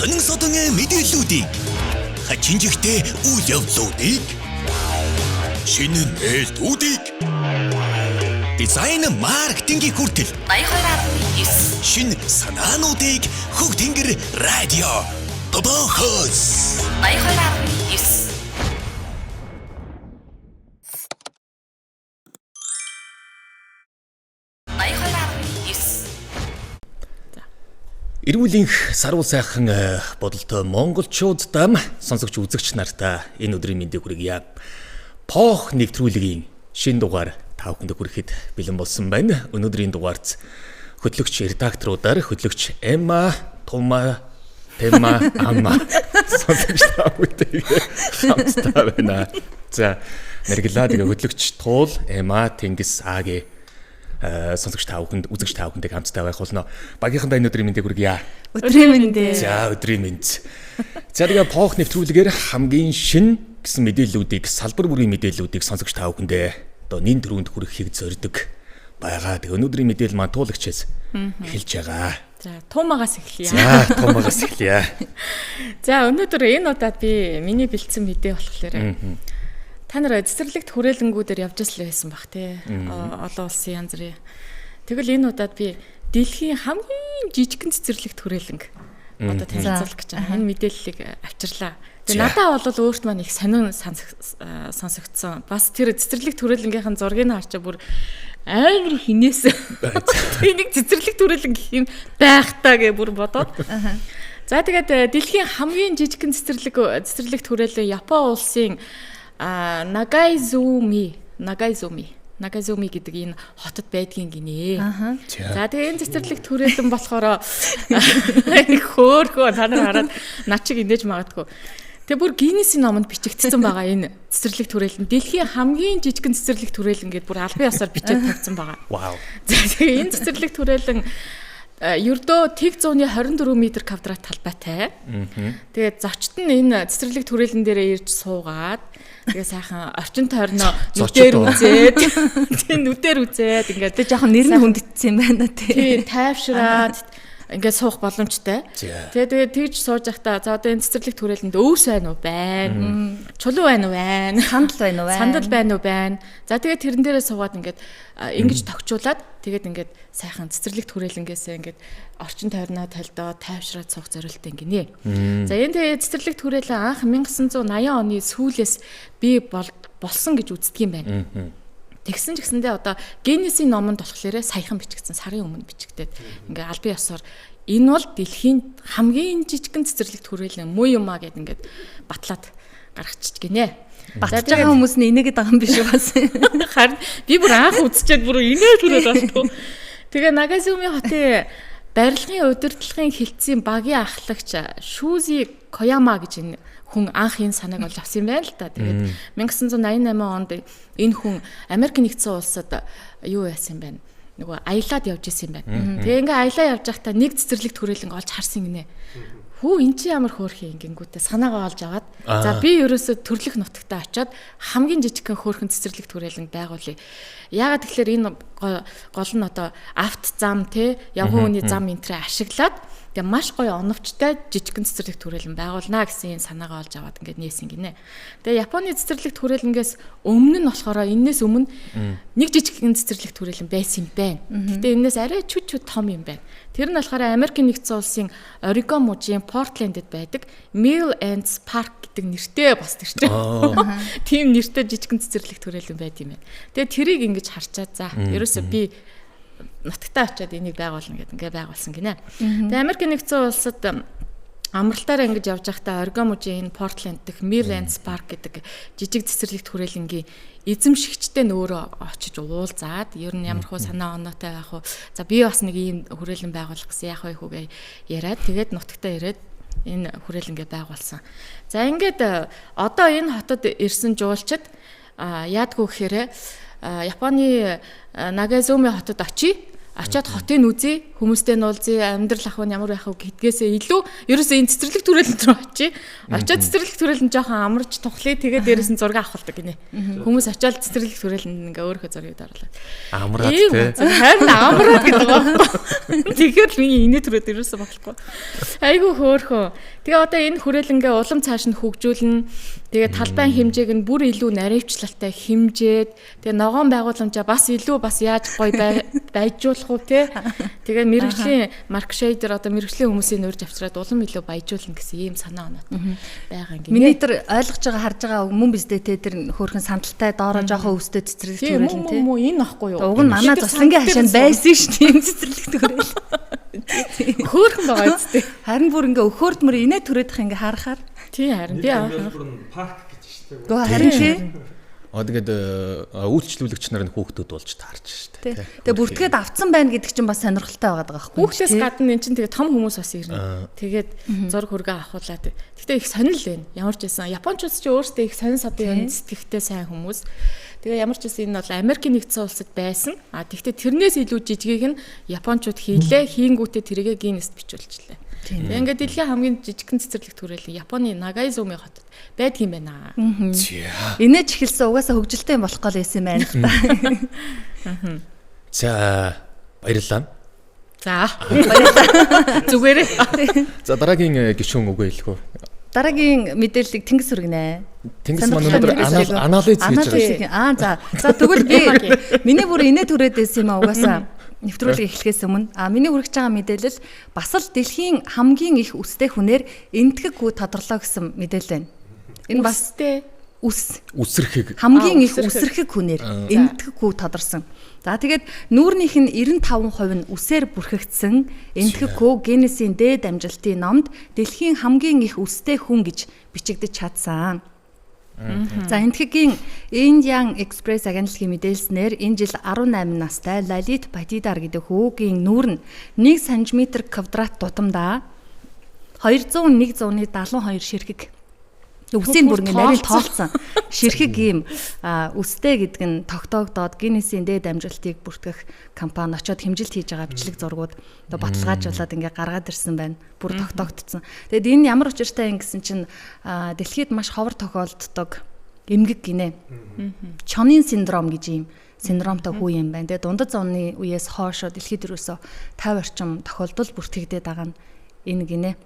Сонин содон мэдээллүүдийг, хачин жигтэй үйл явдлуудыг, шинэ нээлтүүдийг, дизайн, маркетингийг хүртэл 82.9 шинэ санаануудыг Хөг Тэнгэр радио Бобохос 82.9. Эрүүл энх саруул сайхан бодолтой монголчууддаа сонсогч үзэгч нартаа энэ өдрийн мэндийг хүргье. Поох нэвтрүүлгийн шинэ дугаар та бүхэнд хүрэхэд бэлэн болсон байна. Өнөөдрийн дугаарц хөтлөгч редакторуудаар хөтлөгч Эмма, Тума, Тема, Ама сонсогч та бүхэнтэйгээ хамтдаа байна. За, нэргэлээ тэгээ хөтлөгч Туул, Эмма, Тэнгис, Аги сонсогч та бүхэнд, үзэгч та бүхэнтэйг хамтдаа байх болно. Багийнхандаа энэ өдрийн мэндийг хүргье. Өдрийн мэнд ээ. За, өдрийн мэнд. За, тэгээ Поох нэвтрүүлгээр хамгийн шин гэсэн мэдээллүүдийг, салбар бүрийн мэдээллүүдийг сонсогч та бүхэндээ одоо нин төрөнд хүрэхийг зорддог байгаа. Тэгээ өнөөдрийн мэдээлэл маань туулагчээс эхэлж байгаа. За, туумагаас эхлэе. За, туумагаас эхлэе. За, өнөөдөр энэ удаад би миний бэлдсэн мэдээ болохоор та нар цэцэрлэгт хүрээлэнгүүдээр явж л байсан бах тий. Олон улсын янз бүрийн. Тэгвэл энэ удаад би дэлхийн хамгийн жижигхэн цэцэрлэгт хүрээлэнг одоо танилцуулах гэж байгаа. Энэ мэдээллийг авчирлаа. Тэгээ надад бол өөрт маань их сонин сонсогдсон. Бас тэр цэцэрлэгт хүрээлэнгийнхэн зургийг харчаа бүр амар хинээс. Энийг цэцэрлэгт хүрээлэн гэх юм байх таа гэж бүр бодоод. За, тэгээд дэлхийн хамгийн жижигхэн цэцэрлэгт хүрээлэн Япон улсын Нагайзуми Нагайзуми Нагазуми гэдэг энэ хотод байдгийн гинэ. За, тэгээ энэ цэцэрлэг хүрээлэн болохоор хөөхөө та нар хараад над чиг инээж магадгүй. Тэгээ бүр Гиннесийн номонд бичигдсэн байгаа энэ цэцэрлэг хүрээлэн дэлхийн хамгийн жижигхэн цэцэрлэг хүрээлэн гэдээ бүр албан ёсоор бичээд тавьсан байгаа. Вау. За, тэгээ энэ цэцэрлэг хүрээлэн ердөө тэг зууны 24 м квадрат талбайтай. Тэгээд зочд нь энэ цэцэрлэг хүрээлэн дээрээ ирж суугаад, тэгээ сайхан орчин тойрноо нүдээр үзээд, тийм, нүдээр үзээд ингээд Тэгээ жоохон нэр нь хүндэтсэн юм байна тий. Тий, тайвшраад ингээд суух боломжтой. Тэгээ тэгж сууж байхдаа, за, одоо энэ цэцэрлэг хүрээлэнд өвс байна уу? Байна. Чулуу байна уу? Байна. Сандал байна уу? Байна. Сандал байна уу? Байна. За, тэгээ тэрэн дээрээ суугаад ингээд ингэж тогтчуулаад, тэгээд ингээд сайхан цэцэрлэгт хүрээлэнгээсээ ингээд орчин тойрноо толдоо тайвшраад суух зорилттой гинэ. За, энэ тэгээ цэцэрлэгт хүрээлэн анх 1980 оны сүүлээс бий болсон гэж үздэг юм байна. Тэгсэн ч гэсэндээ одоо Гиннесийн номонд болохоор саяхан бичигдсэн, сарын өмнө бичигдээд, ингээ албан ёсоор энэ бол дэлхийн хамгийн жижигхэн цэцэрлэгт хүрээлэн муу юм а гэд ингээд батлаад гаргачих гинэ. Батж байгаа хүмүүс нь инээгээд байгаа юм биш үү бас. Харин би бүр анх үзчихэд бүр инээ түрээд болтгоо. Тэгээ Нагазуми хотын барилгын удирдлагын хэлтсийн багийн ахлагч Шүзи Кояма гэж энэ хүн анх энэ санааг олж авсан юм байна л да. Тэгээд 1988 онд энэ хүн Америк нэгдсэн улсад юу яасан юм бэ? Нөгөө аялаад явж исэн юм байна. Тэгээ ингээ аялаа явж байхдаа нэг цэцэрлэгт хүрээлэн олж харсан гинэ. Хүү, эн чи ямар хөөрхөн гингүүтээ санаагаа олж аваад, за, би ерөөсө төрлөх нутагтаа очиод хамгийн жижигхэн хөөрхөн цэцэрлэгт хүрээлэн байгуулъя. Яагаад тэгэхээр энэ гол нь одоо авт зам те, явган үний зам энтрээ ашиглаад тэгээ маш гоё оновчтой жижигхэн цэцэрлэгт хүрээлэн байгуулнаа гэсэн энэ санаагаа олж аваад ингээд нээсэн гинэ. Тэгээ Японы цэцэрлэгт хүрээлэнгээс өмнө нь болохоор энээс өмнө нэг жижигхэн цэцэрлэгт хүрээлэн байсан юм байна. Гэтэ энээс арай чүт чүт том юм байна. Тэр нь болохоор Америкийн нэгдсэн улсын Орегон мужийн Портлендэд байдаг Mill Ends Park гэдэг нэртэй, бас тэр чинь тийм нэртэй жижигхэн цэцэрлэгт хүрээлэн байд юм байна. Тэгээ тэрийг ингэж харчаад, за, ерөөсөө би нутагтаа очиод энийг байгуулна гэдэг ингээ байгуулсан гинэ. Тэгээ Америкийн нэгдсэн улсад амралтаараа ингэж явж байхдаа Орегон мужийн энэ Портленд дэх Mill Ends Park гэдэг жижиг цэцэрлэгт хүрээлэнгийн эзэмшигчтэй нь өөрөө очиж уулзаад, ер нь ямар хуу санаа оноотой байх вэ? За, би бас нэг ийм хүрээлэн байгуулах гэсэн, яах вэ хүүгээ яриад, тэгээд нутагтаа ирээд энэ хүрээлэнгээ байгуулсан. За, ингээд одоо энэ хотод ирсэн жуулчид яадгүй гэхээр Японы Нагазуми хотод очие. Очиад хотыг үзье, хүмүүстэй нь уулзъя, амьдрал ах нь ямар байх вэ гэдгээсээ илүү ерөөсөө энэ цэцэрлэг хүрээлэн рүү очие. Очиад цэцэрлэг хүрээлэн жоохон амарч тухлая, тэгээд дээрэс нь зураг авахулдаг гинэ. Хүмүүс очиад цэцэрлэг хүрээлэнд ингээ өөрийнхөө зургийг даруулаад. Амраад те. Харин амраад гэдэг байгаа байхгүй. Тэгэхээр л миний инээ төрөөд ерөөсөө болохгүй. Айгүй хөөхөө. Тэгээ одоо энэ хүрээлэнгээ улам цааш нь хөгжүүлнэ. Тэгээ талбайн хэмжээг нь бүр илүү наривчлалтай хэмжээд тэгээ ногоон байгууламжаа бас илүү бас яаж гоё байжуулах уу те. Тэгээ мэрэгжлийн маркшейдер одоо мэрэгжлийн хүмүүсийн урьж авчираад улам илүү баяжуулна гэсэн ийм санаа оноотой байгаа юм. Миний тэр ойлгож байгаа харж байгаа мөн биз дээ те, тэр хөөрхөн сандалтай доороо жоохон өвстэй цэцэрлэг түрээлэн те. Мөн энэ ахгүй юу? Уг нь манай туслангийн хашаанд байсан шүү дээ энэ цэцэрлэг түрээл. Хөөрхөн байгаа үстэй. Харин бүр ингээ өхөөрд мөр инээ түрээдэх ингээ харахаар. Тий харин би бүр парк гэж шүү дээ. Гөө харин тий. Аа тэгээд үйлчлүүлэгч нар нь хүүхдүүд болж таарч шүү дээ. Тэгээ бүртгээд авцсан байна гэдэг чинь бас сонирхолтой байгаа даа байхгүй. Хүүхдээс гадна эн чинь тэгээ том хүмүүс бас ирнэ. Тэгээд зураг хөргөө авахуулаад. Гэхдээ их сонирл байна. Ямар ч байсан Япончууд ч өөрсдөө их сонин содын юм сэтгэхтэй сайн хүмүүс. Тэгээ ямар ч байсан энэ бол Америкийн нэгдсэн улсад байсан. А тэгвэл тэрнээс илүү жижигийг нь Япончууд хийлээ. Хийнгүүтээ тэрийгэ Гиннест бичүүлчихлээ. Тэгээ ингээд дэлхийн хамгийн жижигхэн цэцэрлэг түрээлэн Японы Нагайзуми хотод байдгийн байна. Инээж эхэлсэн угаасаа хөгжилтэй юм болох гол байсан юм байна л та. За баярлалаа. За баярлалаа. Зүгээрээ. За дараагийн гишүүн үгээ хэлэх үү? Дараагийн мэдээллийг Тэнгис хүргэнэ. Тэнгис маань өнөөдөр анализ хийж байгаа. Аа за. За тэгвэл би миний бүр инээ түрээд байсан юм а угаасаа нэвтрүүлэг эхлэхээс өмнө а миний хүргэж байгаа мэдээлэл бас л дэлхийн хамгийн их үстэй хүнээр энтгэг хүү тодорлоо гэсэн мэдээлэл байна. Энэ бас үс үсрэхэг хамгийн их үсрэхэг хүнээр энтгэг хүү тодорсон. За тэгээд нүүрнийх нь 95% нь үсээр бүрхэгдсэн энтгэг хүү Гиннесийн дээд амжилтын номд дэлхийн хамгийн их үстэй хүн гэж бичигдэж чадсан. За энтхэгийн Indian Express агентлагийн мэдээлснээр энэ жил 18 настай Лалит Патидар гэдэг хүүгийн нүүр нь 1 см квадрат тутамдаа 201.72 ширхэг. Үсийн бүр ингээ нарийн тоолцсон. Ширхэг ийм үстэй гэдэг нь тогтоогдоод Гиннесийн дээд амжилтыг бүртгэх компани очиод хэмжилт хийж байгаа бичлэг зургууд одоо баталгаажуулаад ингээ гаргаад ирсэн байна. Бүр тогтоогдсон. Тэгэд энэ ямар учиртай юм гэсэн чинь дэлхийд маш ховор тохиолддог эмгэг гинэ. Чонын синдром гэж ийм синдромтой хүү юм байна. Тэгээд дундад зууны үеэс хоошо дэлхийд ерөөсөө 50 орчим тохиолдол бүртгэгдээд байгаа нь энэ гинэ.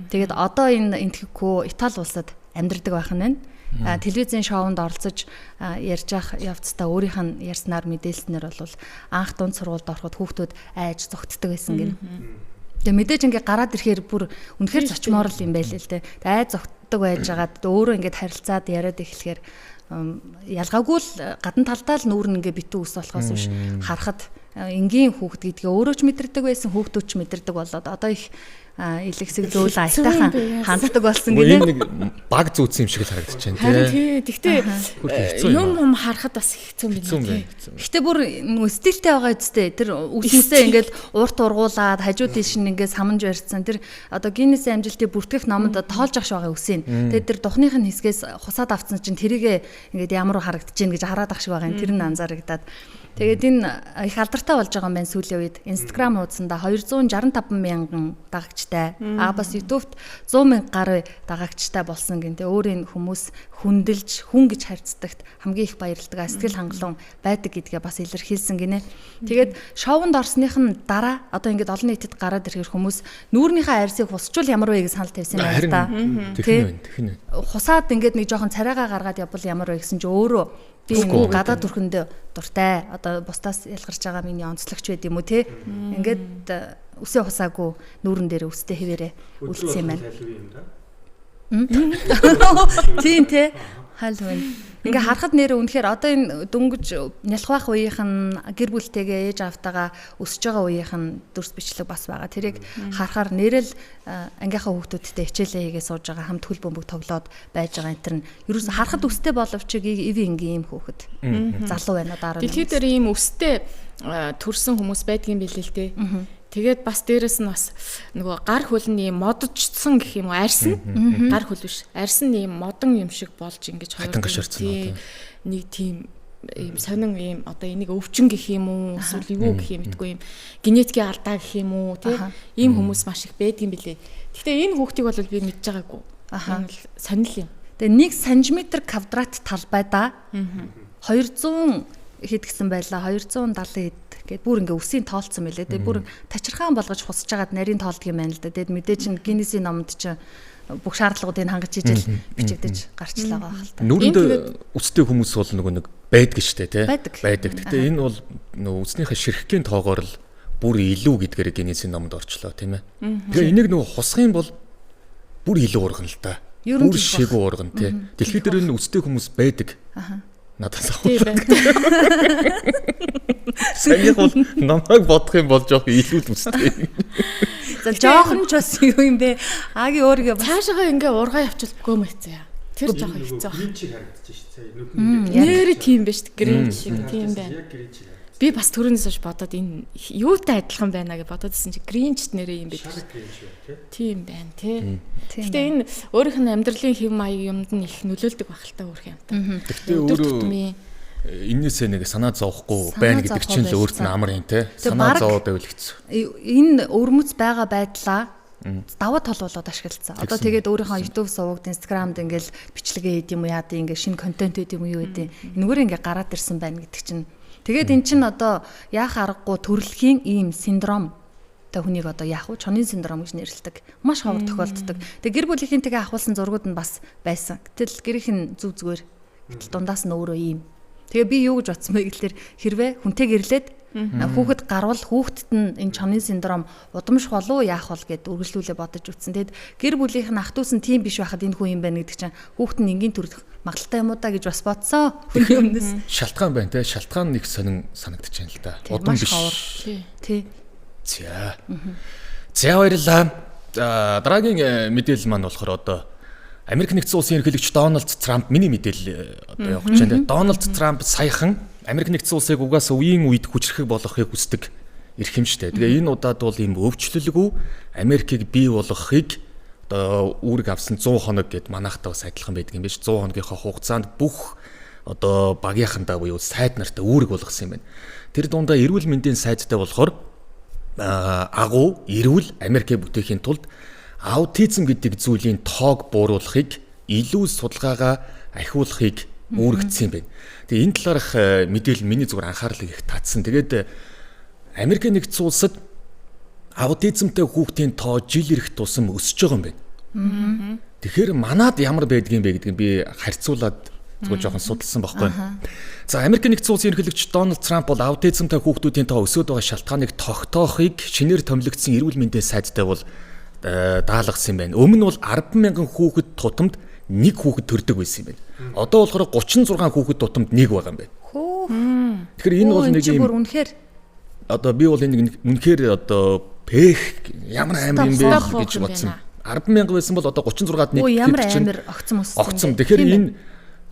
Тэгээд одоо энэ энтгэг хүү Итали улсад амьдардаг байх нь байна. Телевизийн шоунд оролцож ярьж явах явцдаа өөрийнх нь ярьснаар мэдээлснээр бол анх дунд сургуульд ороход хүүхдүүд айж зогтдог байсан гэнэ. Тэгээ мэдээж ингээ гараад ирэхээр бүр үнэхээр зочмоор л юм байл л дээ. Айж зогтдог байжгаад өөрөө ингээд харилцаад яриад эхлэхээр ялгаагүй л гадна талдаа л нүүр нь ингээ битүү ус болохоос биш харахад энгийн хүүхэд гэдгээ өөрөө ч мэдэрдэг байсан, хүүхдүүд ч мэдэрдэг болоод одоо их илэгсэг зөөл аятайхан ханддаг болсон гинэ. Энэ нэг баг зүүцсэн юм шиг л харагдаж байна тий. Тэгтээ юм харахад бас хэцүү юм байна тий. Гэтэ бүр стилтэй байгаа үстэй. Тэр үсмэсээ ингээд урт ургуулад хажуу тийш нь ингээд саманж барьсан. Тэр одоо Гиннесийн амжилтыг бүртгэх номонд тоолж авах байгаа үсийн. Тэгээд тэр духных нь хэсгээс хусаад авцсан чинь тэрийгэ ингээд ямар харагдаж байна гэж хараад ах шиг байгаа юм. Тэр нь анзаарагдаад. Тэгээд энэ их алдартай болж байгаа юм байна сүүлийн үед. Instagram хуудсандаа 265 мянган дагагчтай. Аа бас YouTube-т 100 мянга гаруй дагагчтай болсон гин. Тэгээ өөрийн хүмүүс хүндэлж, хүн гэж харьцдагт хамгийн их баярладаг, сэтгэл хангалуун байдаг гэдгээ бас илэрхийлсэн гинэ. Тэгээд шоунд орсных нь дараа одоо ингээд олон нийтэд гараад ирэхээр хүмүүс нүүрнийхээ арьсыг хусчвал ямар вэ гэж санал тавьсан юм байна л да. Тэгнэ. Хусаад ингээд нэг жоохон царайгаа гаргаад явбал ямар вэ гэсэн чи өөрөө би гадаад төрхөндөө дуртай. Одоо бусдаас ялгарч байгаа миний онцлогч байд юм уу те. Ингээд үсээ хусаагүй нүүрэн дээр үстэй хэвээрээ үлдсэн юм байна. Тийм те. Халуун. Ингээ харахад нэр үнэхээр одоо энэ дөнгөж нялхвах үеийнх нь гэр бүлтэйгээ ээж аавтайгаа өсөж байгаа үеийнх нь дүрс бичлэг бас байгаа. Тэрийг харахаар нэрэл ангийнхаа хүүхдүүдтэй хичээлээ хийгээ сууж байгаа хамт хөл бөмбөг тоглоод байж байгаа энэ төр нь ерөөс харахад өстэй боловч ив ингийн ийм хүүхэд залуу байна одоо 10. Дэлхий дээр ийм өстэй төрсэн хүмүүс байдгийн билээ л дээ. Тэгээд бас дээрэс нь бас нөгөө гар хөл нь ийм модожцсон гэх юм уу арьс нь гар хөл биш арьс нь ийм модон юм шиг болж ингэж хоёр нэг тийм ийм сонин ийм одоо энийг өвчин гэх юм уу эсвэл юу гэх юм мэдгүй ийм генетикийн алдаа гэх юм уу тий ийм хүмүүс маш их байдгийн билээ. Гэхдээ энэ хүүхдийг бол би мэдж байгаагүй. Энэ бол сонин юм. Тэгээ 1 см квадрат талбайдаа 200 хэд гэсэн байлаа 270 хэд Гээд бүр ингээ үсийн тоолцсон мэлээ. Тэгээд бүр тачирхаан болгож хусаж хагаад нарийн тоолдог юм байна л да. Тэгээд мэдээ чинь Гиннесийн номонд чинь бүх шаардлагуудыг хангаж ижил бичигдэж гарчлаа байгаа хэл та. Нүрэнд үстэй хүмүүс бол нөгөө нэг байдаг штэ тий. Байдаг. Гэхдээ энэ бол нөгөө үснийхээ ширхгийн тоогоор л бүр илүү гэдгээр Гиннесийн номонд орчлоо тийм ээ. Тэгэхээр энийг нөгөө хусах юм бол бүр илүү ургана л та. Бүр шигүү ургана тий. Дэлхийд дээр энэ үстэй хүмүүс байдаг. Надаас авах. Саяных бол намайг бодох юм бол жоох илүү л үстэй. За жоохон ч бас юу юм бэ? Аги өөрийгөө бас цаашаа ингээ ургаа явуул гөөм хэцээ. Тэр жоохон хэцүү баг. Грин чиг харагдчих шүү дээ. Нүдэн нэрээ тийм биш грин шиг тийм байна. Яг грин чиг. Би бас түрүүнээс хойш бодоод энэ юутай адилхан байна гэж бодоод исэн чи гринчт нэрээ юм байдаг. Тийм байна тий. Гэтэ энэ өөрийнх нь амьдралын хэв маяг юмд нь их нөлөөлдөг байх л та өөрх юм та. Гэтэ өөрөө энээсээ нэг санаа зовхгүй байна гэдэг чинь л өөрт нь амар юм те. Санаа зовоод байвал хэцүү. Энэ өвөрмөц байгаа байдлаа даваа тал болоод ашигласан. Одоо тэгээд өөрийнхөө YouTube сувагт, Instagram-д ингээл бичлэгээ хийд юм уу яа дий ингээ шинэ контент хийд юм уу юу гэдэг. Энэгээр ингээ гараад ирсэн байна гэдэг чинь. Тэгээд эн чинь одоо яах аргагүй төрөлхийн ийм синдром та хүнийг одоо яах вэ? Чонын синдром гэж нэрлэдэг. Маш ховор тохиолддог. Тэгээд гэр бүлийнхэнтэйгээ ахуулсан зургууд нь бас байсан. Гэтэл гэрийнх нь зүг зүгээр. Гэтэл дундаас нь өөрөө ийм. Тэгээ би юу гэж бодсон бэ гэхэлэр хэрвээ хүнтэй гэрлээд хүүхэд гарвал хүүхдэд нь энэ чонын синдром удамших болов уу яах бол гэд үргэлжлүүлээ бодож үтсэн. Тэгэд гэр бүлийнх нь ах дүүс нь тийм биш байхад энэ хүн юм байна гэдэг чинь хүүхэд нь энгийн төрөх магадaltaй юм уу да гэж бас бодсон. Хүний өмнөөс шалтгаан байна те. Шалтгаан нэг сонин санагдаж байна л да. Удам биш. Тий. За. За баярлалаа. За дараагийн мэдээлэл маань болохоор одоо Америк нэгдсэн улсын ерөнхийлөгч Дональд Трамп миний мэдээлэл одоо явах гэж байна. Дональд Трамп саяхан Америк нэгдсэн улсыг угаасаа үеийн үед хүчрхэг болгохыг хүсдэг эрх юм штэ. Тэгээ энэ удаад бол ийм өвчлөлгүй Америкийг бий болгохыг одоо үүрэг авсан 100 хоног гэд манайхтай бас адилхан байдаг юм биш. 100 хоногийнхоо хугацаанд бүх одоо багийнхандаа буюу сайд нартай үүрэг болгосон юм байна. Тэр дундаа эрүүл мэндийн сайдтай болохоор агуу эрүүл Америкийг бүтээхийн тулд аутизм гэдэг зүйлийн тоог бууруулахыг илүү судалгаагаа ахиулахыг үүрэгдсэн юм байна. Тэгээ энэ талаарх мэдээлэл миний зүгээр анхаарлыг их татсан. Тэгээд Америк нэгдсэн улсад аутизмтай хүүхдийн тоо жил ирэх тусам өсөж байгаа юм байна. Тэгэхээр манад ямар байдгийг бэ гэдгийг би харьцуулаад зүгээр жоохон судалсан байхгүй. За Америк нэгдсэн улсын ерөнхийлөгч Дональд Трамп бол аутизмтай хүүхдүүдийн тоо өсөд байгаа шалтгааныг тогтоохыг шинээр томилогдсон эрүүл мэндийн сайдтай бол даалгасан юм байна. Өмнө нь бол 10,000 хүүхэд тутамд нэг хүүхэд төрдөг байсан юм байна. Одоо болохоор 36 хүүхэд тутамд нэг байгаа юм байна. Хөө. Тэгэхээр энэ бол нэг юм үнэхээр одоо би бол энэ үнэхээр одоо пэх ямар амар юм бэ гэж бодсон. 10,000 байсан бол одоо 36-ад нэг ямар амар огцом өссөн. Огцом. Тэгэхээр энэ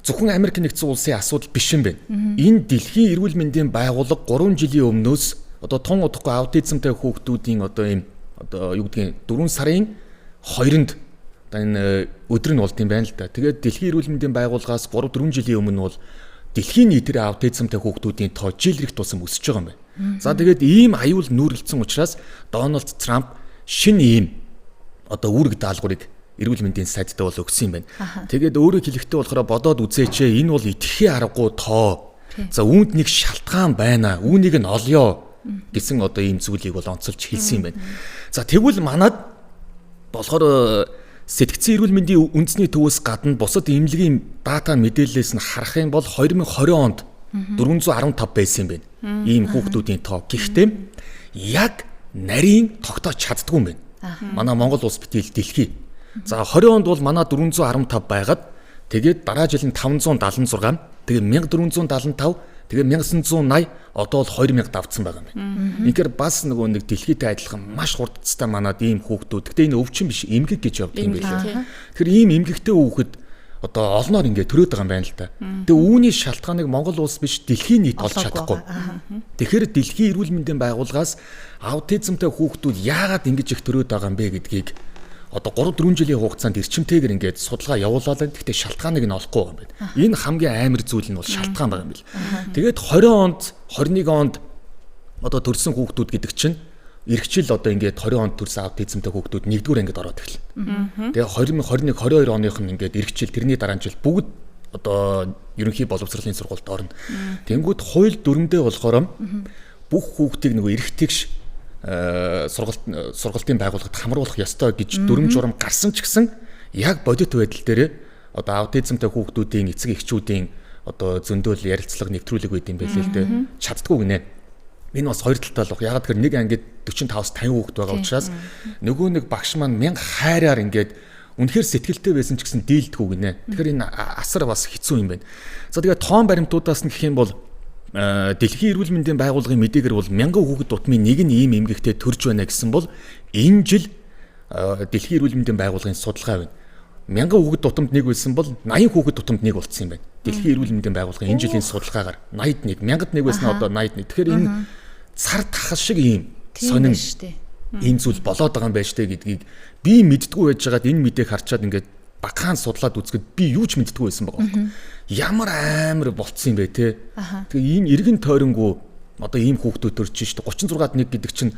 зөвхөн Америк нэгдсэн улсын асуудал биш юм байна. Энэ дэлхийн эрүүл мэндийн байгууллага 3 жилийн өмнөөс одоо тун удахгүй аутизмтай хүүхдүүдийн одоо ийм одоо юу гэдгийг 4 сарын 2-нд одоо энэ өдөр нь болд юм байна л да. Тэгээд дэлхийн эрүүл мэндийн байгууллагаас 3-4 жилийн өмнө бол дэлхийн нийтээр аутизмтай хүүхдүүдийн тоо жил ирэх тусам өсөж байгаа юм байна. За тэгээд ийм аюул нүүрлэлсэн учраас Дональд Трамп шинэ ийм одоо үүрэг даалгаврыг эрүүл мэндийн сайдтай бол өгсөн юм байна. Тэгээд өөрөө хэлэхдээ болохоор бодоод үзээч ээ энэ бол итгэхийн аргагүй тоо. За үүнд нэг шалтгаан байна. Үүнийг нь олёо гэсэн одоо ийм зүйлийг бол онцолж хэлсэн юм байна. За тэгвэл манад болохоор сэтгцэн эрүүл мэндийн үндэсний төвөөс гадна бусад эмнэлгийн дата мэдээллээс нь харах юм бол 2020 онд 415 байсан юм байна. Ийм хүүхдүүдийн тоо. Гэхдээ яг нарийн тогтоож чаддгүй юм байна. Манай Монгол улс битэл дэлхий. За 20 онд бол манай 415 байгаад тэгээд дараа жил нь 576, тэгээд 1475, тэгээд 1980, одоо бол 2000 давтсан байгаа юм байна. Инхээр бас нөгөө нэг дэлхийтэй адилхан маш хурдцтай манад ийм хүүхдүүд. Гэтэ энэ өвчин биш, эмгэг гэж явдаг юм байлээ. Тэгэхээр ийм эмгэгтэй хүүхэд одоо олноор ингээд төрөөд байгаа юм байна л да. Тэгээ үүний шалтгааныг Монгол улс биш дэлхийн нийт олж чадахгүй. Тэгэхээр дэлхийн эрүүл мэндийн байгууллагаас аутизмтай хүүхдүүд яагаад ингэж их төрөөд байгаа юм бэ гэдгийг одоо 3-4 жилийн хугацаанд эрчимтэйгээр ингээд судалгаа явуулаад байна. Гэхдээ шалтгааныг нь олохгүй байгаа юм байна. Энэ хамгийн амар зүйл нь бол шалтгаан байгаа юм бил. Тэгээд 20 онд 21 онд одоо төрсэн хүүхдүүд гэдэг чинь эх жил одоо ингээд 20 онд төрсэн аутизмтай хүүхдүүд нэгдүгээр ангид ороод эхэлнэ. Тэгээ 20 21 22 оных нь ингээд эх жил тэрний дараа жил бүгд одоо ерөнхий боловсролын сургуульд орно. Тэнгүүд хууль дүрмдээ болохоор Бүх хүүхдийг нөгөө эрх тэгш сургалтын байгууллагад хамруулах ёстой гэж дүрэм журам гарсан ч гэсэн яг бодит байдал дээр одоо аутизмтай хүүхдүүдийн эцэг эхчүүдийн одоо зөндөөл ярилцлага нэвтрүүлэг байд юм байлээ л дээ. Чаддгүй гинэ. Энэ бас хоёр талтай л баг. Ягаад гэхээр нэг ангид 45-аас 50 хүүхэд байгаа учраас нөгөө нэг багш маань мянга хайраар ингээд үнэхээр сэтгэлтэй байсан ч гэсэн дийлдэггүй гинэ. Тэгэхээр энэ асар бас хэцүү юм байна. За тэгээд тоон баримтуудаас нь гэх юм бол Дэлхийн эрүүл мэндийн байгууллагын мэдээгээр бол 1000 хүүхэд дутмын нэг нь ийм эмгэгтэй төрж байна гэсэн бол энэ жил Дэлхийн эрүүл мэндийн байгууллагын судалгаа байна. 1000 хүүхэд дутамд нэг байсан бол 80 хүүхэд дутамд нэг болцсон юм байна. Дэлхийн эрүүл мэндийн байгууллагын энэ жилийн судалгаагаар 81 1000-д нэг байсан одоо 81. Тэгэхээр энэ цар тахал шиг ийм сонин ийм зүйл болоод байгаа юм байна штэ гэдгийг би мэддэггүй байж байгаад энэ мэдээг харчаад ингээд багахан судлаад үзэхэд би юу ч мэддэггүй байсан байгаа байхгүй. Ямар амар болцсон юм бэ те. Тэгээ энэ эргэн тойронгүү одоо ийм хүүхдүүд төрж штэ 36-ад 1 гэдэг чинь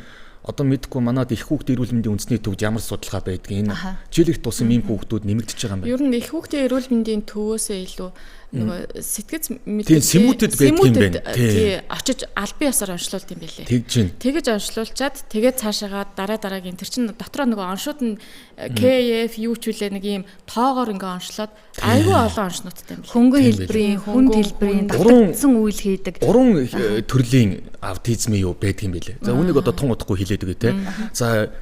одоо мэдхгүй манад их хүүхдийн эрүүл мэндийн үндэсний төвд ямар судалгаа байдгийг энэ жил их тусам ийм хүүхдүүд нэмэгдэж байгаа юм байна. Ер нь их хүүхдийн эрүүл мэндийн төвөөсөө илүү нөгөө сэтгэц мэдээ сэмүүтэд байдаг юм байна. Тий, очиж албан ёсоор онцлуулт юм билээ. Тэгж байна. Тэгэж онцлуулчаад тэгээд цаашаагаа дараа дараагийн тэр чин дотроо нөгөө оншууд нь KF юу ч үлээ нэг ийм тоогоор ингээ онцлоод айгүй олон онцнуудтай юм билээ. Хөнгөн хэлбэрийн, хүнд хэлбэрийн давтагдсан үйл хийдэг. Гурван төрлийн аутизмын юу байдаг юм билээ. За үүнийг одоо тун удахгүй хэлээд өгье те. За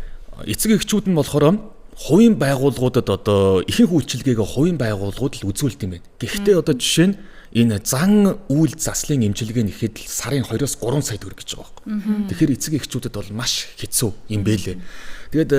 эцэг эхчүүд нь болохоор хувийн байгууллагуудад одоо ихэнх үйлчилгээгээ хувийн байгууллагууд л үзүүлдэг юм байна. Гэхдээ одоо жишээ нь энэ зан үйл заслын эмчилгээ нь ихэд л сарын 2-оос 3 сая төгрөг гэж байгаа байхгүй. Тэгэхээр эцэг эхчүүдэд бол маш хэцүү юм бэлээ. Тэгээд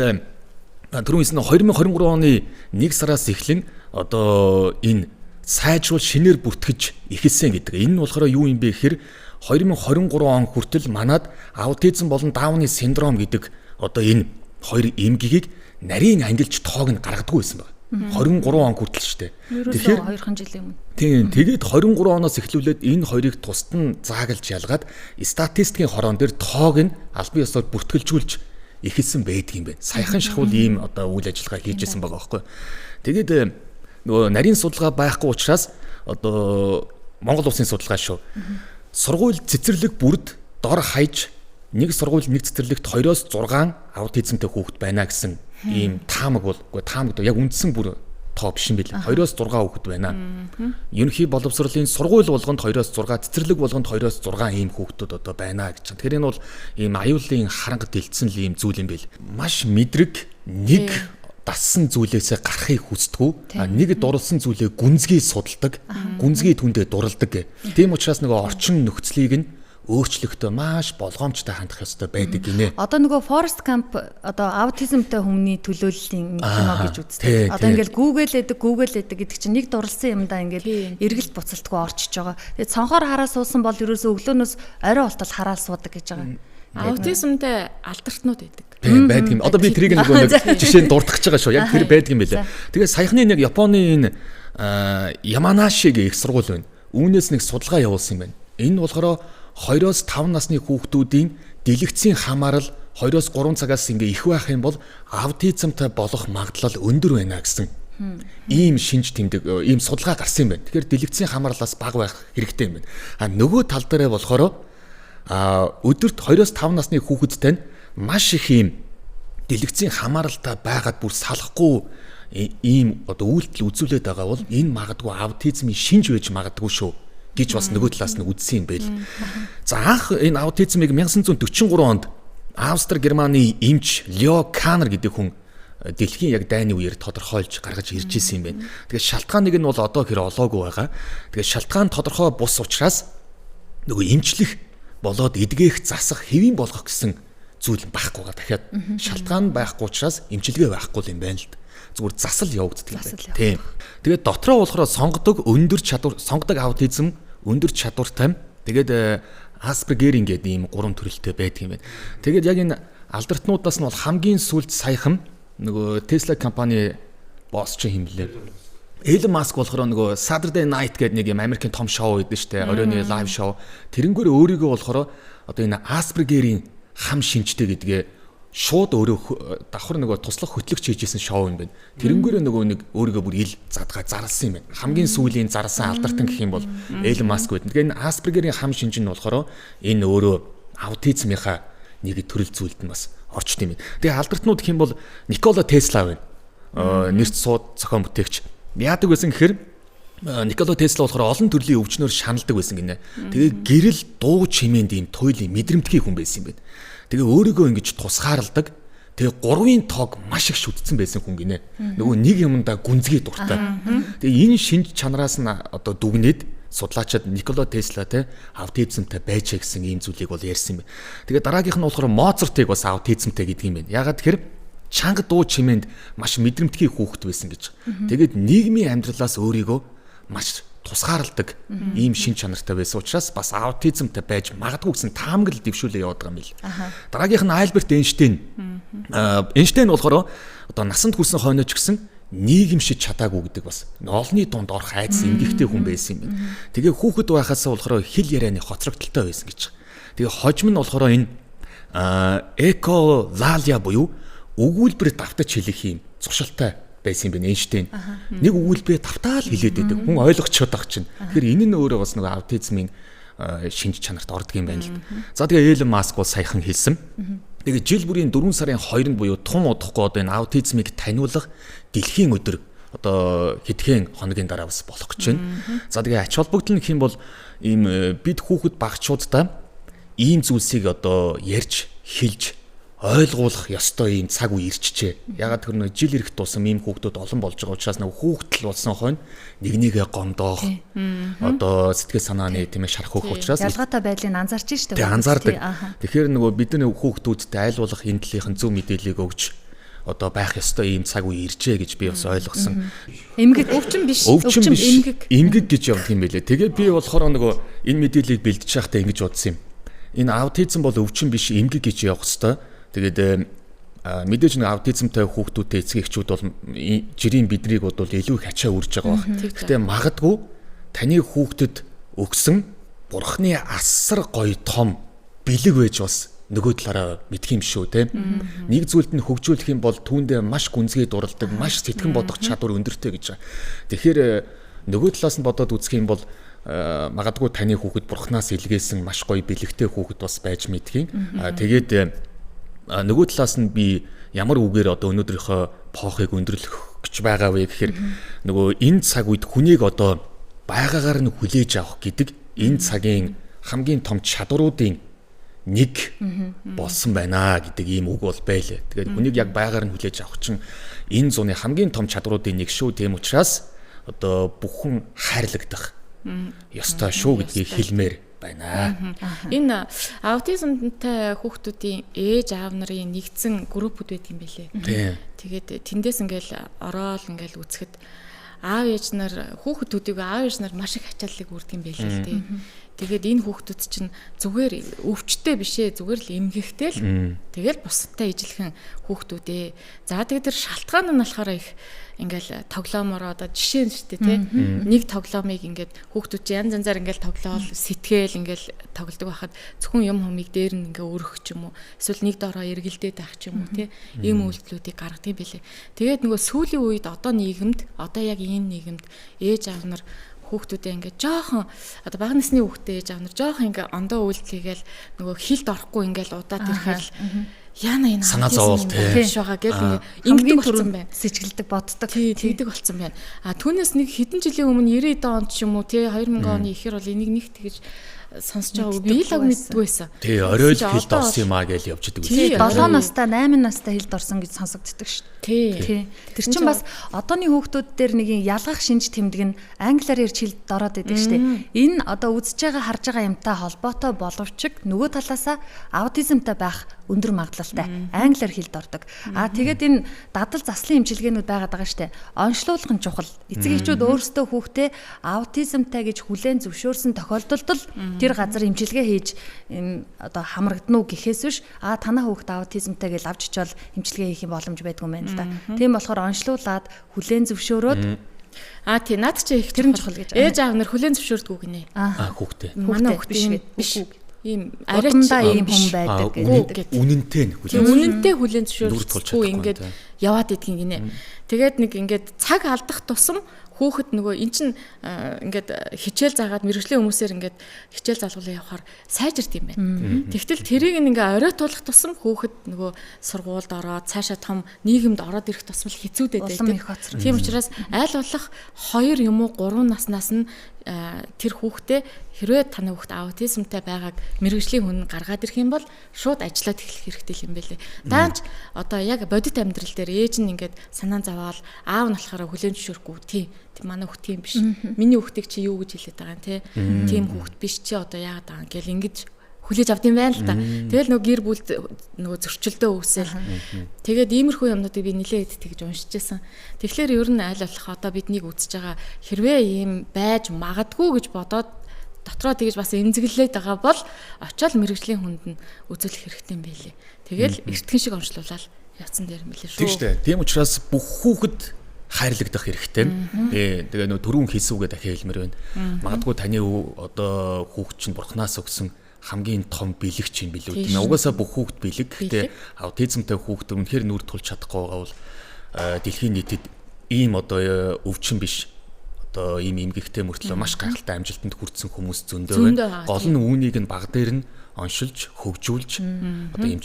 түрүүн хэлсэн 2023 оны 1 сараас эхлэн одоо энэ сайжруул шинээр бүртгэж эхэлсэн гэдэг. Энэ нь болохоор юу юм бэ гэхээр 2023 он хүртэл манад аутизм болон Дауны синдром гэдэг одоо энэ хоёр эмгэгийг нарийн ангилж тоог нь гаргадаггүй байсан байна. 23 он хүртэл шүү дээ. Тэгэхээр 2хан жилийн өмнө. Тийм, тэгээд 23 оноос эхлүүлээд энэ хоёрыг тусад нь заагалж ялгаад статистикийн хороон дээр тоог нь албан ёсоор бүртгэлжүүлж эхэлсэн байдаг юм байна. Саяхан шахуул ийм одоо үйл ажиллагаа хийж исэн байгаа байхгүй. Тэгээд нөгөө нарийн судалгаа байхгүй учраас одоо Монгол улсын судалгаа шүү. Сургууль цэцэрлэг бүрд дор хаяж нэг сургууль нэг цэцэрлэгт 2-оос 6 аутизмтай хүүхэд байна гэсэн ийм таамаг бол үгүй таамаг яг үндсэн бүр тоо биш юм билээ. 2-оос 6 хүүхэд байна. Ерөнхий боловсролын сургууль болгонд 2-оос 6, цэцэрлэг болгонд 2-оос 6 ийм хүүхдүүд одоо байна гэж. Тэгэхээр энэ бол ийм аюулын харанга дэлдсэн л ийм зүйл юм бил. Маш мэдрэг нэг дассан зүйлээсээ гарахыг хүсдэггүй. Нэг дурлсан зүйлээ гүнзгий судалдаг, гүнзгий түндээ дурладаг. Тийм учраас нөгөө орчин нөхцөлийг нь өөрчлөхдөө маш болгоомжтой хандах ёстой байдаг гинэ. Одоо нөгөө Forest Camp одоо аутизмтай хүмүүний төлөөллийн кино гэж үздэг. Одоо ингээл Google гэдэг гэдэг чинь нэг дурлсан юмдаа ингээл эргэлт буцалтгүй орчиж байгаа. Тэгээд цонхоор хараа суусан бол ерөөсөө өглөөнөөс орой болтол хараал суудаг гэж байгаа. Аутизмтай алдартнууд байдаг. Тийм байдаг юм. Одоо би тэрийг нөгөө нэг жишээ нь дурдах гэж байгаа шүү. Яг тэр байдаг юм билээ. Тэгээд саяхны нэг Японы энэ Яманаши гэх их сургууль байна. Үүнээс нэг судалгаа явуулсан юм байна. Энэ болохоор 2-оос 5 насны хүүхдүүдийн дэлгэцийн хамаарал 2-оос 3 цагаас ингээ их байх юм бол аутизмтай болох магадлал өндөр байна гэсэн ийм шинж тэмдэг ийм судалгаа гарсан юм байна. Тэгэхээр дэлгэцийн хамаарлаас бага байх хэрэгтэй юм байна. А нөгөө тал дээрээ болохоор өдөрт 2-оос 5 насны хүүхэдтэй нь маш их ийм дэлгэцийн хамааралтай байгаад бүр салахгүй ийм одоо үйлдэл үзүүлээд байгаа бол энэ магадгүй аутизмын шинж байж магадгүй шүү гэж бас нөгөө талаас нь үзсэн юм байл. За анх энэ аутизмыг 1943 онд Австри Германы эмч Лео Канер гэдэг хүн дэлхийн яг дайны үеэр тодорхойлж гаргаж ирж исэн юм байна. Тэгээд шалтгааныг нь бол одоо хэр олоогүй байгаа. Тэгээд шалтгаан тодорхой бус учраас нөгөө эмчлэх болоод эдгээх, засах, хэвийн болгох гэсэн зүйл байхгүй байгаа. Дахиад шалтгаан байхгүй учраас эмчилгээ байхгүй юм байна л да. Зүгээр засал явагддаг юм байна. Тийм. Тэгээд дотроо болохоор сонгодог өндөр чадвар, сонгодог аутизм өндөр чадвартай. Тэгээд Аспергерийн гэдэг ийм гурван төрөлтэй байдаг юм байна. Тэгээд яг энэ алдартнуудаас нь бол хамгийн сүүлд саяхан нөгөө Tesla компани босс чинь хэм блэ? Elon Musk болохоор нөгөө Saturday Night гэдэг нэг юм Америкийн том шоу байдаг шүү дээ. Оройн лайв шоу. Тэрнгээр өөрийгөө болохоор одоо энэ Asperger-ийн хам шинжтэй гэдгээ шууд өөрөө давхар нөгөө туслах хөтлөгч хийжсэн шоу юм байна. Тэрнгээрээ нөгөө нэг өөрийгөө бүр ил задгаа зарласан юм байна. Хамгийн сүүлийн зарласан алдартан гэх юм бол Elon Musk байдаг. Тэгэхээр энэ Asperger-ийн хам шинж нь болохоор энэ өөрөө аутизмынхаа нэг төрөл зүйлд нь бас орчт юм. Тэгээ алдартнууд гэх юм бол Никола Тесла байна. Нэрт сууд зохион бүтээгч. Яадаг байсан гэхээр Никола Тесла болохоор олон төрлийн өвчнөөр шаналдаг байсан гинэ. Тэгээ гэрэл дуу чимээнд ийм туйлын мэдрэмтгий хүн байсан юм байна. Тэгээ өөрийгөө ингэж тусгаарладаг. Тэгээ гурвын тоог маш их шүтцэн байсан хүн гинэ. Нөгөө нэг юмдаа гүнзгий дуртай. Тэгээ энэ шинж чанараас нь одоо дүгнээд судлаачид Никола Тесла те аутизмтай байжээ гэсэн ийм зүйлийг бол ярьсан юм байна. Тэгээ дараагийнх нь болохоор Моцартыг бас аутизмтай гэдэг юм байна. Ягаад тэгэхээр чанга дуу чимээнд маш мэдрэмтгий хүүхэд байсан гэж. Тэгээд нийгмийн амьдралаас өөрийгөө маш тусгаарладаг ийм шин чанартай байсан учраас бас аутизмтай байж магадгүй гэсэн таамаглал дэвшүүлээ яваад байгаа юм бил. Дараагийнх нь Альберт Эйнштейн. Эйнштейн болохоор одоо насанд хүрсэн хойноо ч гэсэн нийгэмшиж чадаагүй гэдэг бас олонний дунд орох айдас эмгэгтэй хүн байсан юм байна. Тэгээ хүүхэд байхасаа болохоор хэл ярианы хоцрогдолтой байсан гэж. Тэгээ хожим нь болохоор энэ эколалия буюу өгүүлбэр давтаж хэлэх юм зуршилтай байсан юм байна Эйнштейн. Нэг өгүүлбэрээ давтаал хэлээд байдаг. Хүн ойлгочиход байх чинь. Тэгэхээр энэ нь өөрөө бас нэг аутизмын шинж чанарт ордог юм байна л. За тэгээ Элон Маск бол саяхан хэлсэн. Тэгээ жил бүрийн 4 сарын 2-нд буюу тун удахгүй одоо энэ аутизмыг таниулах дэлхийн өдөр одоо хэдхэн хоногийн дараа бас болох гэж байна. За тэгээ ач холбогдол нь гэх юм бол ийм бид хүүхэд багчуудаа ийм зүйлсийг одоо ярьж хэлж ойлгуулах ёстой ийм цаг үе ирчихжээ. Ягаад тэр нэг жил ирэх тусам ийм хүүхдүүд олон болж байгаа учраас нэг хүүхдэл болсон хойно нэг нэгэ гомдоох одоо сэтгэл санааны тийм ээ шарах хөөх учраас ялгаатай байдлыг анзаарч штэ. Тийм анзаардаг. Тэгэхээр нөгөө бидний хүүхдүүдтэй айл болох энэ талынхын зөв мэдээллийг өгч одоо байх ёстой ийм цаг үе иржээ гэж би бас ойлгосон. Эмгэг өвчин биш. Өвчин биш. Эмгэг гэж явдаг юм байлээ. Тэгээ би болохоор нөгөө энэ мэдээллийг бэлдэж байхдаа ингэж бодсон юм. Энэ аутизм бол өвчин биш, эмгэг гэж явах ёстой. Тэгээд мэдээж нэг аутизмтай хүүхдүүдтэй эцэг эхчүүд бол жирийн биднийг бол илүү их ачаа үрж байгаа байх. Гэтэ магадгүй таны хүүхдэд өгсөн бурхны асар гоё том бэлэг байж бас нөгөө талаараа мэдх юм шүү те. Нэг зүйлд нь хөгжүүлэх юм бол түүндээ маш гүнзгий дурладаг, маш сэтгэн бодох чадвар өндөртэй гэж байгаа. Тэгэхээр нөгөө талаас нь бодоод үзэх юм бол магадгүй таны хүүхэд бурхнаас илгээсэн маш гоё бэлэгтэй хүүхэд бас байж мэдх юм. Тэгээд нөгөө талаас нь би ямар үгээр одоо өнөөдрийнхөө поохыг өндөрлөх гэж байгаа вэ гэхээр нөгөө энэ цаг үед хүнийг одоо байгаагаар нь хүлээж авах гэдэг энэ цагийн хамгийн том чадваруудын нэг болсон байна гэдэг ийм үг бол байлээ. Тэгээд хүнийг яг байгаагаар нь хүлээж авах чинь энэ зуны хамгийн том чадваруудын нэг шүү. Тийм учраас одоо бүхэн хайрлагдах ёстой шүү гэдгийг хэлмээр байна. Энэ аутизмтай хүүхдүүдийн ээж аав нарын нэгдсэн группүүд байдаг юм билээ. Тэгээд тэндээс ингээл ороод ингээл үзэхэд аав ээж нар хүүхдүүдийг аав ээж нар маш их ачааллыг үрдэг юм байлээ л дээ. Тэгээд энэ хүүхдүүд чинь зүгээр өвчтэй биш ээ, зүгээр л эмгэгтэй л тэгэл бусадтай ижилхэн хүүхдүүд ээ. За тэгээд тэр шалтгаан нь болохоор их ингээл тоглоомороо одоо жишээ нь шүү дээ тий. Нэг тоглоомыг ингээд хүүхдүүд чинь янз янзаар ингээл тоглоол сэтгээл ингээл тоглодог байхад зөвхөн юм хумыг дээр нь ингээ өргөх ч юм уу эсвэл нэг доороо эргэлдээд байх ч юм уу тий. Ийм үйлдэлүүдийг гаргадаг юм билээ. Тэгээд нөгөө сүүлийн үед одоо нийгэмд одоо яг энэ нийгэмд ээж аав нар хүүхдүүдээ ингээд жоохон одоо бага насны хүүхдээ ээж аав нар жоохон ингээд ондоо үйлдэл хийгээл нөгөө хилд орохгүй ингээд удаад ирэхээр л яана энэ санаа зовоол тий биш байгаа гэл ингээд ингэдэг болсон байна. Сэжгэлдэг боддог. Тий, тэгдэг болсон байна. А түүнээс нэг хэдэн жилийн өмнө 90 онд ч юм уу тий 2000 оны ихэр бол энийг нэг тэгж сонсож байгаа би л аг мэддгүй байсан. Тий, орой л хилд орсон юм а гэж явж идэг байсан. 7 настай 8 настай хилд орсон гэж сонсогддог шүү дээ. Тий. Тэр чинь бас одооны хүүхдүүд дээр нэг юм ялгах шинж тэмдэг нь англиар ярьж хилд ороод идэг шүү дээ. Энэ одоо үзэж байгаа харж байгаа юмтай холбоотой боловч нөгөө талаасаа аутизмтай байх өндөр магадлалтай англиар хилд ордог. Аа тэгээд энэ дадал заслын эмчилгээнүүд байгаад байгаа шүү дээ. Онцлуулах нь чухал. Эцэг эхчүүд өөрсдөө хүүхдээ аутизмтай гэж хүлээн зөвшөөрсөн тохиолдолд л тэр газар эмчилгээ хийж одоо хамрагдана уу гэхээс биш аа танаа хүүхд аутизмтай гэж авч очиод эмчилгээ хийх юм боломж байдгүй юм байна л да. Тийм болохоор онцлуулад хүлээн зөвшөөрөөд аа тий наад чи их тэр нь чухал гэж. Ээж аав нар хүлээн зөвшөөрдгүү гинэ. Аа хүүхдээ. Манай хүүхдээ биш. Ийм арайч ийм хүн байдаг гэдэг. Үнэнтэй нь хүлээн. Үнэнтэй хүлээн зөвшөөрдгүү ингээд яваад идэгин гинэ. Тэгээд нэг ингээд цаг алдах тусам Хүүхэд нөгөө эн чин ингээд хичээл заагаад мэрэгжлийн хүмүүсээр ингээд хичээл залгуулаа явахаар сайжирд юм байна. Тэгтэл тэрийг ингээ оройтуулах тусам хүүхэд нөгөө сургуульд ороод цаашаа том нийгэмд ороод ирэх тусам л хэцүүдэд байдаг. Тийм учраас аль болох 2 юм уу 3 наснаас нь тэр хүүхдээ хэрвээ таны хүүхэд аутизмтай байгааг мэрэгжлийн хүн гаргаад ирэх юм бол шууд ажиллаад эхлэх хэрэгтэй юм байлээ. Даанч одоо яг бодит амьдрал дээр ээж нь ингээд санаа зовоол аав нь болохоор хүлээн зөвшөөрөхгүй тийм манай хүүхд тийм биш. Миний хүүхдийг чи юу гэж хэлээд байгаа юм те. Тийм хүүхд биш чи одоо яагаад байгаа юм гэл ингэж хүлээж авд юм байна л да. Тэгэл нөгөө гэр бүлд нөгөө зөрчилдөө үүсэл. Тэгээд иймэрхүү юмнуудыг би нилээд тэгж уншиж байсан. Тэгэхээр ер нь аль болох одоо биднийг үзэж байгаа хэрвээ ийм байж магадгүй гэж бодоод дотроо тэгж бас эмзэглээд байгаа бол очиод мэрэгжлийн хүнд нь үзүүлэх хэрэгтэй юм байлээ. Тэгэл эртгэн шиг онцлуулаад явцсан дээр юм билээ шүү. Тийм шүү дээ. Тийм учраас бүх хүүхэд хайрлагдах хэрэгтэй. Тэгээ нөгөө түрүүн хийсүүгээ дахиад хэлмээр байна. Магадгүй таны одоо хүүхэд чинь бурхнаас өгсөн хамгийн том бэлэг чинь билүү тийм ээ. Угаасаа бүх хүүхэд бэлэг. Гэхдээ аутизмтай хүүхэд үнэхээр нүүр тулж чадахгүй байгаа бол дэлхийн нийтэд ийм одоо өвчин биш. Одоо ийм эмгэгтэй мөртлөө маш гайхалтай амжилтанд хүрсэн хүмүүс зөндөө байна. Гол нь үүнийг нь баг дээр нь оншилж, хөгжүүлж одоо юм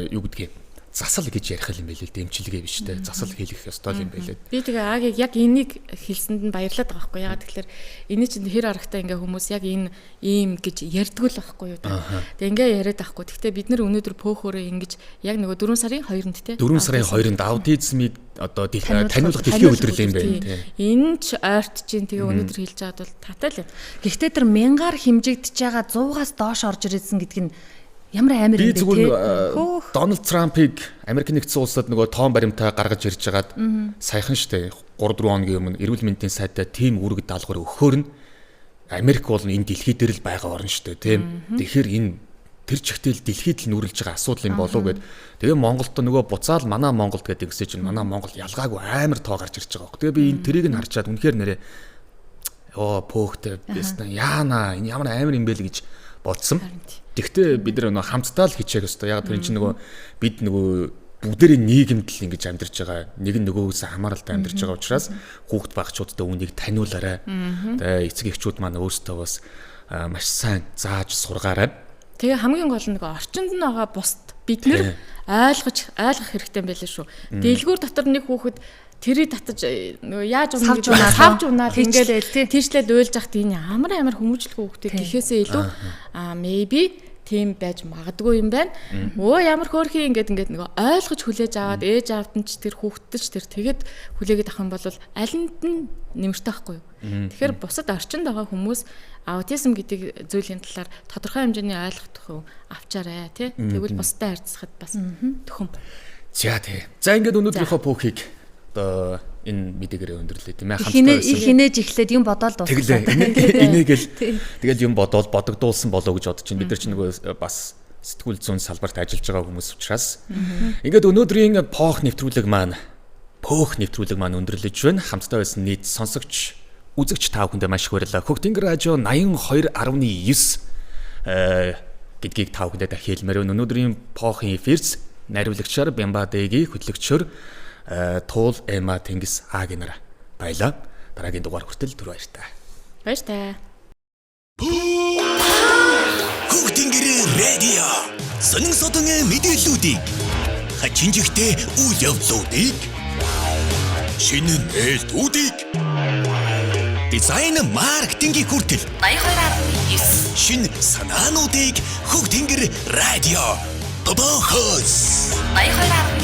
юу гэдгийг засал гэж ярих юм байлээ л дээ, эмчилгээ биш те. Засал хийх ёстой юм байлээ. Би тэгээ Агийг яг энийг хэлсэнд нь баярлаад байгаа байхгүй. Ягаад тэгэхээр энэ чинь хэр аргатай ингээ хүмүүс яг энэ ийм гэж ярьдгүй л байхгүй юу та. Тэгээ ингээ яриад байхгүй. Гэхдээ бид нар өнөөдөр пөөхөөрөө ингэж яг нөгөө 4 сарын 2-нд те. 4 сарын 2-нд аутизмыг одоо таниулах дэлхийн өдөр юм байна те. Энэ ч ойрт чинь тэгээ өнөөдөр хэлж байгаад бол таатай л юм. Гэхдээ тэр мянгаар хэмжигдэж байгаа 100-аас доош орж ирсэн гэдэг нь ямар амар юм бэ те. Дональд Трампыг Америк нэгдсэн улсад нөгөө тоон баримтаа гаргаж ирж байгаад саяхан штэ 3-4 хоногийн өмнө эрүүл мэндийн сайдаа тийм үүрэг даалгавар өгөхөөр нь Америк бол энэ дэлхий дээр л байгаа орн штэ тийм. Тэгэхээр энэ тэр чигтэл дэлхийд л нүрэлж байгаа асуудал юм болов гэд. Тэгээ Монголд нөгөө буцаал манай Монголд гэдэг гэсэн чинь манай Монгол ялгаагүй амар тоо гарч ирж байгаа байхгүй. Тэгээ би энэ тэрийг нь харчаад үнэхээр нэрээ ёо пөөхтэй байсан яана энэ ямар амар юм бэ л гэж бодсон. Тэгвэл бид нар нөгөө хамтдаа л хичээх ёстой. Яг тэр чинь нөгөө бид нөгөө бүгдээрээ нийгэмд л ингэж амьдарч байгаа. Нэг нь нөгөөгөөс хамааралтай амьдарч байгаа учраас хүүхд багчуудтай үүнийг таниулаарай. Тэгээ эцэг эхчүүд маань өөрсдөө бас маш сайн зааж сургаарай. Тэгээ хамгийн гол нь нөгөө орчинд нь байгаа бусд бид нэр ойлгох хэрэгтэй юм байлээ шүү. Дэлгүүр дотор нэг хүүхэд тэрийг татаж нөгөө яаж савж унаал ингээл тийшлэл уйлж ахт энэ ямар амар хүмүүжлэгүй хүүхдээ гэхээсээ илүү maybe тийм байж магадгүй юм байна. Өө ямар хөөрхий ингээд нөгөө ойлгож хүлээж аваад ээж аавд нь ч тэр хүүхдтэй ч тэр тэгээд хүлээгээд авах юм бол алинд нь нэмэртэй байхгүй юу. Тэгэхээр бусад орчинд байгаа хүмүүс аутизм гэдэг зүйлийн талаар тодорхой хэмжээний ойлгох авчаарай тий. Тэгвэл бусдад харьцахад бас төхөм. За тий. За ингээд өнөөдрийнхөө пөөхийг одоо энэ мэдээгээр өндөрлөө тийм ээ хамтдаа байсан. Их инээж эхлээд юм бодоол дууссан. Тэглээ. Инээгээл тэгэл юм бодоол бодогдуулсан болоо гэж бодож чинь бид нар чинь нөгөө бас сэтгүүл зүйн салбарт ажиллаж байгаа хүмүүс учраас ингээд өнөөдрийн пөөх нэвтрүүлэг маань өндөрлөж байна. Хамтдаа байсан нийт сонсогч үзэгч та бүхэндээ маш их баярлалаа. Хөх Тэнгэр радио 82.9 гэдгийг та бүхэндээ дахин хэлмээр байна. Өнөөдрийн пөхийн эфирс найруулагчаар Бямба Дэги, хөтлөгчөөр Туул Эма Тэнгис Аагийн нар баялаа. Дараагийн дугаар хүртэл түр баяртай. Баяртай. Хөх Тэнгэр радио. Сонин содон мэдээллүүдийг хачин жигтэй үйл явдлуудыг шинэ нээлтүүдийг дизайн маркетингийн хүртэл 82.9 шинэ санаануудыг Хөх Тэнгэр радио. Бобохос 82.9.